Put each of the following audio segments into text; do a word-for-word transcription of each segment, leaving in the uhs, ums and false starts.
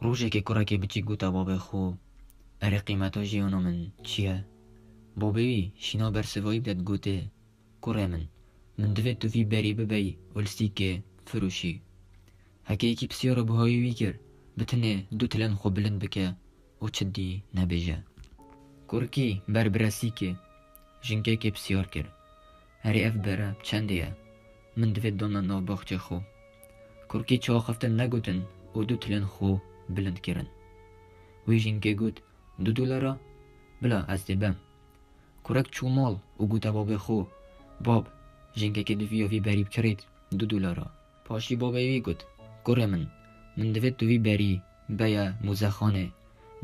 Rojekê kurekê biçîk gote babê xwe, "Erê qîmeta jiyana min çi ye?" Babê wî şîna bersivayî bide digote, "Kurê min, min divê tu vî berî bibeyî û li sîkê firûşî. Heke yekî pisyara buhayê wî kir, bi tenê du tilên xwe bilind bike û çi dî nebêje." Kurkî ber bire sîkê, jinkekê pisyar kir, "Erê ev bere çendê ye? Min divê dana nav baxçê xwe." Kurkî çaxiftin negotin û du tilên xwe bilind kirin. Wî jinkê got, "Du dolara? Bila ez dê bem." Kurek çû mal û gote babê xwe, "Bab, jinkekê diviya vî berî bikirêt du dolara." Paşî babê wî got, "Kurê min, min divê tu vî berî beye muzexanê,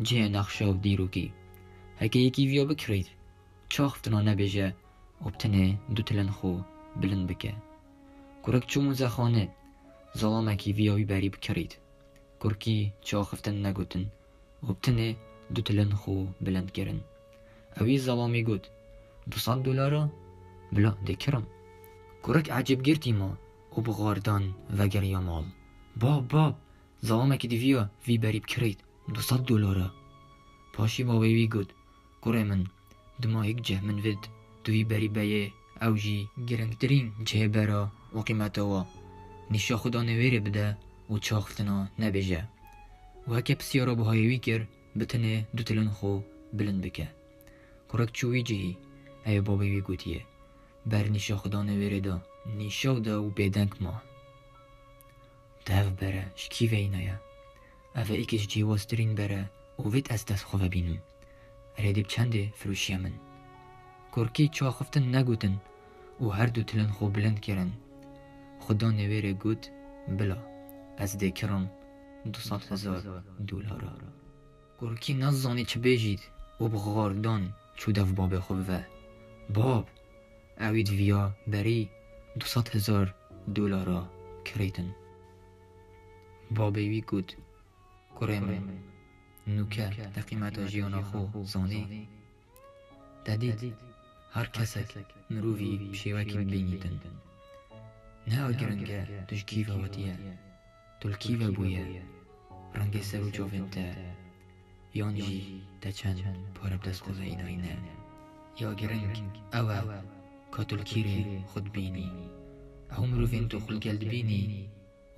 cihê nexşa û dîrokî. Heke yekî viya bikirêt, çaxiftina nebêje û bi tenê du tilên xwe bilind bike." Kurek çû muzexanê, zalamekî viya wî berî bikirît. Kurkî çaxiftin negotin û bi tenê du tilên xwe bilind kirin. Ewî zalamî got, "Du sed dolara? Bila dê kirim." Kurek ecêbgirtî ma û bi xwardan vegeriya mal. "Bab, bab, zalamekî diviya vî berî bikirît, du sed dolara." Paşî babê wî got, "Kurê min, dima yek cih min vêt tu vî berî beyê, ew jî girîngtirîn cihê bera û qîmeta wa. Nîşa xwe danê wêrê bide û çaxiftina nebêje. Û heke pisyara buhayê wî kir, bi tenê du tilên xwe bilind bike." Kurek çû wî cihî, ewê babê wî gotiye, "Ber nîşa xwe danê wêrê da." Nîşa da û bêdeng ma. "Dev bere, ji kî ve îna ye? Ev e êkê ji cihê wastirîn bere û vêt ez dest xwe vebînim. Erê dê bi çendê firûşiye min?" Kurkî çaxiftin negotin û her du tilên xwe bilind kirin. Xwe danê wêrê got, "Bila, ez dê kirim du sed hezar dolara." Kurkî nezanî çi bêjît û bi xwardan çû dev babê xwe bive. "Bab, ewî diviya berî du sed hezar dolara kirêtin." Babê wî got, "Kurê min, nûke te qîmeta jiyana xwe zanî? Te dît, her kesek mirovî bi şêwekî dibînîtin. Ne ya giring e tu ji kî ve hatiye, tu li kî ve bûye, rengê ser û çavên te, yan jî te çend pare bi dest xwe ve înayîne. Ya giring ew e ka tu li kî rê xwe dibînî. Ew mirovên tu xwe li gel dibînî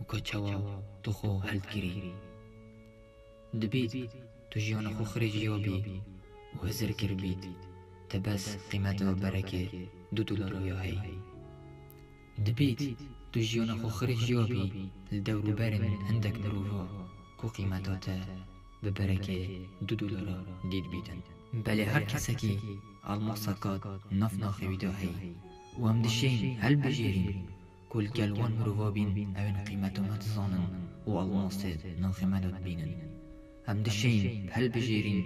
û ka çawa tu xwe heldikirî. Dibît tu jiyana xwe xirê jiyabî û hizir kiribît, te bes qîmeta berekê du dolara ya heyî. Dibît tu jiyana xwe xirê jiyabî li dewrûberên hindek mirova ku qîmeta te bi berekê du dolara dîtbîtin. Belê her kesekî almoseka nav naxê wî de heyî û em dişên helbijêrîn ku li gel wan mirova bîn ewên qîmeta me dizanin û almosê naxê me de dibînin. Em dişên helbijêrîn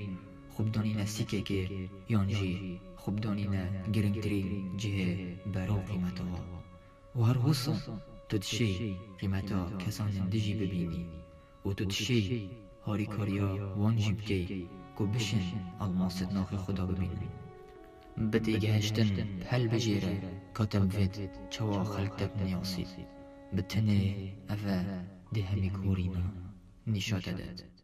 xwe bidanîne sîkekê yan jî xwe bidanîne giringtirîn cihê bera û qîmeta wa. Û her wisa tu dişê qîmeta kesanên din jî bibînî û tu dişê harîkariya wan jî bikey ku bişên almasê di naxê xwe de bibînin. Bi têgihiştin bi helbijêre ka te bivêt çawa xelk te biniyasît. Bi tenê ev e dê hemî gorîna nîşa te det.